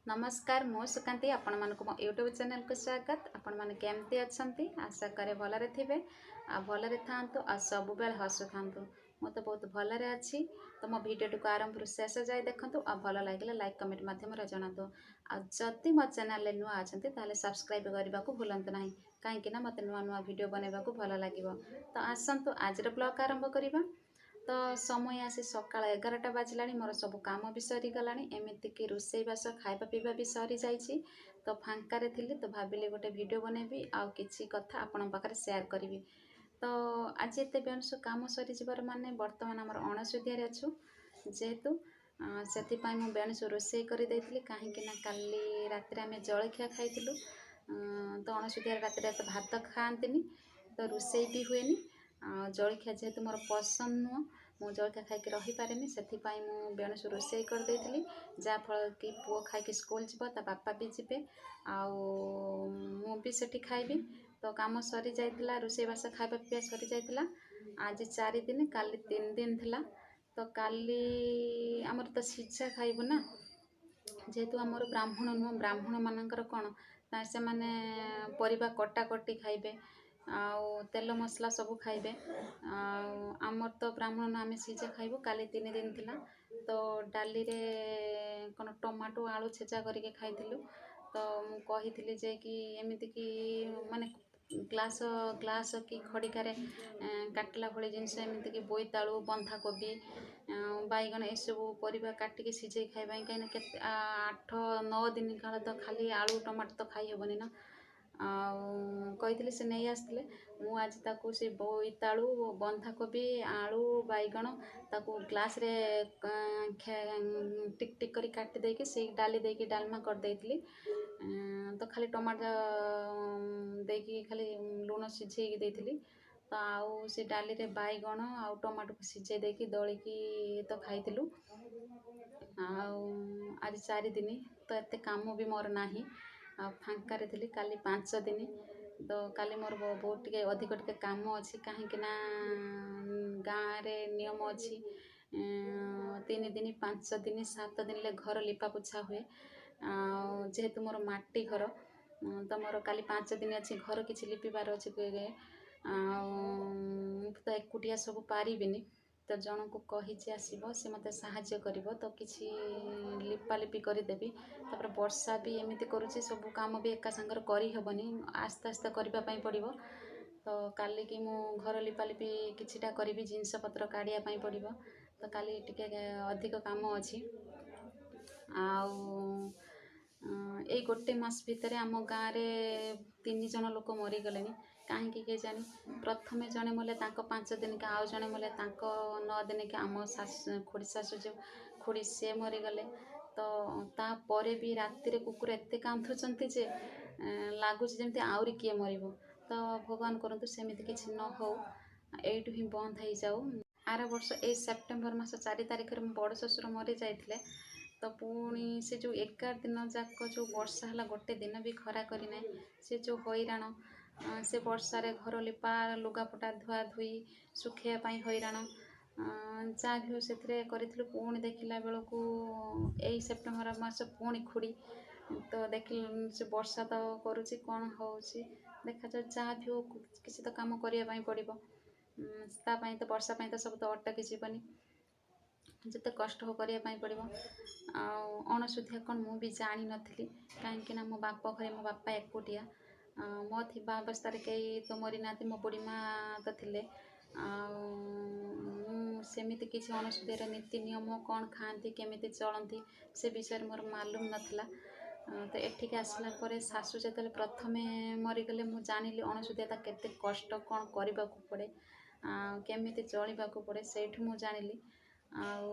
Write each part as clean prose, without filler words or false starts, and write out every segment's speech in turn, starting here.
ନମସ୍କାର, ମୁଁ ସୁକାନ୍ତି। ଆପଣମାନଙ୍କୁ ମୋ ୟୁଟ୍ୟୁବ୍ ଚ୍ୟାନେଲକୁ ସ୍ୱାଗତ। ଆପଣମାନେ କେମିତି ଅଛନ୍ତି? ଆଶା କରେ ଭଲରେ ଥିବେ ଆଉ ଭଲରେ ଥାଆନ୍ତୁ ଆଉ ସବୁବେଳେ ହସୁଥାନ୍ତୁ। ମୁଁ ତ ବହୁତ ଭଲରେ ଅଛି। ତ ମୋ ଭିଡ଼ିଓଟିକୁ ଆରମ୍ଭରୁ ଶେଷ ଯାଏ ଦେଖନ୍ତୁ ଆଉ ଭଲ ଲାଗିଲେ ଲାଇକ୍, କମେଣ୍ଟ ମାଧ୍ୟମରେ ଜଣାନ୍ତୁ। ଆଉ ଯଦି ମୋ ଚ୍ୟାନେଲରେ ନୂଆ ଅଛନ୍ତି, ତାହେଲେ ସବସ୍କ୍ରାଇବ୍ କରିବାକୁ ଭୁଲନ୍ତୁ ନାହିଁ, କାହିଁକି ନା ମୋତେ ନୂଆ ନୂଆ ଭିଡ଼ିଓ ବନାଇବାକୁ ଭଲ ଲାଗିବ। ତ ଆସନ୍ତୁ, ଆଜିର ବ୍ଲଗ୍ ଆରମ୍ଭ କରିବା। ତ ସମୟ ଆସି ସକାଳ 11ଟା ବାଜିଲାଣି। ମୋର ସବୁ କାମ ବି ସରିଗଲାଣି, ଏମିତିକି ରୋଷେଇବାସ, ଖାଇବା ପିଇବା ବି ସରିଯାଇଛି। ତ ଫାଙ୍କାରେ ଥିଲି, ତ ଭାବିଲି ଗୋଟେ ଭିଡ଼ିଓ ବନେଇବି ଆଉ କିଛି କଥା ଆପଣଙ୍କ ପାଖରେ ସେୟାର କରିବି। ତ ଆଜି ଏତେ ବେଣୁସୁ କାମ ସରିଯିବାର ମାନେ ବର୍ତ୍ତମାନ ଆମର ଅଣଶୁଦ୍ଧିଆରେ ଅଛୁ ଯେହେତୁ, ସେଥିପାଇଁ ମୁଁ ବେଣୁସୁ ରୋଷେଇ କରିଦେଇଥିଲି, କାହିଁକି ନା କାଲି ରାତିରେ ଆମେ ଜଳଖିଆ ଖାଇଥିଲୁ। ତ ଅଣଶୁଦ୍ଧିଆରେ ରାତିରେ ତ ଭାତ ଖାଆନ୍ତିନି, ତ ରୋଷେଇ ବି ହୁଏନି। ଆଉ ଜଳଖିଆ ଯେହେତୁ ମୋର ପସନ୍ଦ ନୁହଁ, ମୁଁ ଜଳଖିଆ ଖାଇକି ରହିପାରେନି, ସେଥିପାଇଁ ମୁଁ ବେଣୁସୁ ରୋଷେଇ କରିଦେଇଥିଲି, ଯାହାଫଳରେ କି ପୁଅ ଖାଇକି ସ୍କୁଲ ଯିବ, ତା ବାପା ବି ଯିବେ ଆଉ ମୁଁ ବି ସେଠି ଖାଇବି। ତ କାମ ସରିଯାଇଥିଲା, ରୋଷେଇବାସ, ଖାଇବା ପିଇବା ସରିଯାଇଥିଲା। ଆଜି 4 ଦିନ, କାଲି 3 ଦିନ ଥିଲା। ତ କାଲି ଆମର ତ ସିଝା ଖାଇବୁ ନା, ଯେହେତୁ ଆମର ବ୍ରାହ୍ମଣ ନୁହଁ। ବ୍ରାହ୍ମଣମାନଙ୍କର କ'ଣ ନା ସେମାନେ ପରିବା କଟାକଟି ଖାଇବେ ଆଉ ତେଲ ମସଲା ସବୁ ଖାଇବେ। ଆଉ ଆମର ତ ବ୍ରାହ୍ମଣ ନୁହଁ, ଆମେ ସିଝା ଖାଇବୁ। କାଲି 3 ଦିନ ଥିଲା, ତ ଡାଲିରେ କ'ଣ ଟମାଟୋ ଆଳୁ ଛେଚା କରିକି ଖାଇଥିଲୁ। ତ ମୁଁ କହିଥିଲି ଯେ କି ଏମିତିକି ମାନେ ଗ୍ଲାସ ଗ୍ଲାସ କି ଖଡ଼ିକାରେ କାଟିଲା ଭଳି ଜିନିଷ, ଏମିତିକି ବୋଇତାଳୁ, ବନ୍ଧାକୋବି, ବାଇଗଣ, ଏସବୁ ପରିବା କାଟିକି ସିଝେଇ ଖାଇବା ପାଇଁ, କାହିଁକିନା କେତେ 8-9 ଦିନ କାଳ ତ ଖାଲି ଆଳୁ ଟମାଟୋ ତ ଖାଇ ହେବନି ନା। ଆଉ କହିଥିଲି, ସେ ନେଇ ଆସିଥିଲେ। ମୁଁ ଆଜି ତାକୁ ସେ ବୋଇତାଳୁ, ବନ୍ଧାକୋବି, ଆଳୁ, ବାଇଗଣ ତାକୁ ଗ୍ଲାସ୍ରେ ଟିକ୍ ଟିକ୍ କରି କାଟି ଦେଇକି, ସେଇ ଡାଲି ଦେଇକି ଡାଲମା କରିଦେଇଥିଲି। ତ ଖାଲି ଟମାଟୋ ଦେଇକି ଖାଲି ଲୁଣ ସିଝେଇକି ଦେଇଥିଲି। ତ ଆଉ ସେ ଡାଲିରେ ବାଇଗଣ ଆଉ ଟମାଟୋକୁ ସିଝେଇ ଦେଇକି ଦଳିକି ତ ଖାଇଥିଲୁ। ଆଉ ଆଜି 4 ଦିନ, ତ ଏତେ କାମ ବି ମୋର ନାହିଁ ଆଉ ଫାଙ୍କାରେ ଥିଲି। କାଲି 5 ଦିନ, ତ କାଲି ମୋର ବହୁତ ଟିକେ ଅଧିକ ଟିକେ କାମ ଅଛି, କାହିଁକି ନା ଗାଁରେ ନିୟମ ଅଛି, 3 ଦିନ, 5 ଦିନ, 7 ଦିନରେ ଘର ଲିପା ପୋଛା ହୁଏ। ଆଉ ଯେହେତୁ ମୋର ମାଟି ଘର, ତ ମୋର କାଲି 5 ଦିନ ଅଛି, ଘର କିଛି ଲିପିବାର ଅଛି। ଆଉ ମୁଁ ତ ଏକୁଟିଆ ସବୁ ପାରିବିନି, ତ ଜଣକୁ କହିଛି, ଆସିବ, ସେ ମୋତେ ସାହାଯ୍ୟ କରିବ, ତ କିଛି ଲିପାଲିପି କରିଦେବି। ତାପରେ ବର୍ଷା ବି ଏମିତି କରୁଛି, ସବୁ କାମ ବି ଏକା ସାଙ୍ଗରେ କରିହେବନି, ଆସ୍ତେ ଆସ୍ତେ କରିବା ପାଇଁ ପଡ଼ିବ। ତ କାଲିକି ମୁଁ ଘର ଲିପାଲିପି କିଛିଟା କରିବି, ଜିନିଷ ପତ୍ର କାଢ଼ିବା ପାଇଁ ପଡ଼ିବ। ତ କାଲି ଟିକେ ଅଧିକ କାମ ଅଛି। ଆଉ ଏଇ ଗୋଟେ ମାସ ଭିତରେ ଆମ ଗାଁରେ ତିନି ଜଣ ଲୋକ ମରିଗଲେଣି, କାହିଁକି କେଜାଣି। ପ୍ରଥମେ ଜଣେ ମଲେ, ତାଙ୍କ 5 ଦିନକେ ଆଉ ଜଣେ ମଲେ, ତାଙ୍କ 9 ଦିନକେ ଆମ ଶାଶୁ, ଖୁଡ଼ି ଶାଶୁ ଯେଉଁ ଖୁଡ଼ି, ସିଏ ମରିଗଲେ। ତ ତାପରେ ବି ରାତିରେ କୁକୁର ଏତେ କାନ୍ଧୁଛନ୍ତି ଯେ ଲାଗୁଛି ଯେମିତି ଆହୁରି କିଏ ମରିବ। ତ ଭଗବାନ କରନ୍ତୁ ସେମିତି କିଛି ନ ହଉ, ଏଇଠୁ ହିଁ ବନ୍ଦ ହେଇଯାଉ। ଆର ବର୍ଷ ଏଇ ସେପ୍ଟେମ୍ବର ମାସ 4 ତାରିଖରେ ମୋ ବଡ଼ ଶ୍ୱଶୁର ମରିଯାଇଥିଲେ। ତ ପୁଣି ସେ ଯେଉଁ 11 ଦିନ ଯାକ ଯେଉଁ ବର୍ଷା ହେଲା, ଗୋଟେ ଦିନ ବି ଖରା କରିନାହିଁ, ସେ ଯେଉଁ ହଇରାଣ, ସେ ବର୍ଷାରେ ଘର ଲିପା, ଲୁଗାପଟା ଧୁଆ ଧୁଇ ଶୁଖେଇବା ପାଇଁ ହଇରାଣ, ଯାହା ବି ହଉ ସେଥିରେ କରିଥିଲୁ। ପୁଣି ଦେଖିଲା ବେଳକୁ ଏଇ ସେପ୍ଟେମ୍ବର ମାସ ପୁଣି ଖୁଡ଼ି। ତ ଦେଖିଲେ ସେ ବର୍ଷା ତ କରୁଛି, କ'ଣ ହେଉଛି ଦେଖାଯାଉ। ଯାହା ବି ହଉ, କିଛି ତ କାମ କରିବା ପାଇଁ ପଡ଼ିବ। ତା ପାଇଁ ତ, ବର୍ଷା ପାଇଁ ତ ସବୁ ତ ଅଟକି ଯିବନି, ଯେତେ କଷ୍ଟ ହଉ କରିବା ପାଇଁ ପଡ଼ିବ। ଆଉ ଅଣଶୁଦ୍ଧିଆ କ'ଣ ମୁଁ ବି ଜାଣିନଥିଲି, କାହିଁକି ନା ମୋ ବାପ ଘରେ ମୋ ବାପା ଏକୁଟିଆ। ମୋ ଥିବା ଅବସ୍ଥାରେ କେହି ତ ମରିନାହାନ୍ତି, ମୋ ବୁଢ଼ୀ ମା ତ ଥିଲେ। ଆଉ ମୁଁ ସେମିତି କିଛି ଅଣଶୁଦ୍ଧିଆର ନୀତି ନିୟମ, କ'ଣ ଖାଆନ୍ତି, କେମିତି ଚଳନ୍ତି, ସେ ବିଷୟରେ ମୋର ମାଲୁମ ନଥିଲା। ତ ଏଠିକି ଆସିଲା ପରେ ଶାଶୁ ଯେତେବେଳେ ପ୍ରଥମେ ମରିଗଲେ, ମୁଁ ଜାଣିଲି ଅଣଶୁଦ୍ଧିଆଟା କେତେ କଷ୍ଟ, କ'ଣ କରିବାକୁ ପଡ଼େ, ଆଉ କେମିତି ଚଳିବାକୁ ପଡ଼େ, ସେଇଠୁ ମୁଁ ଜାଣିଲି। ଆଉ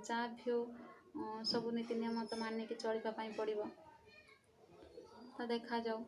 ଯାହା ବି ହଉ, ସବୁ ନୀତି ନିୟମ ତ ମାନିକି ଚଳିବା ପାଇଁ ପଡ଼ିବ। ତ ଦେଖାଯାଉ।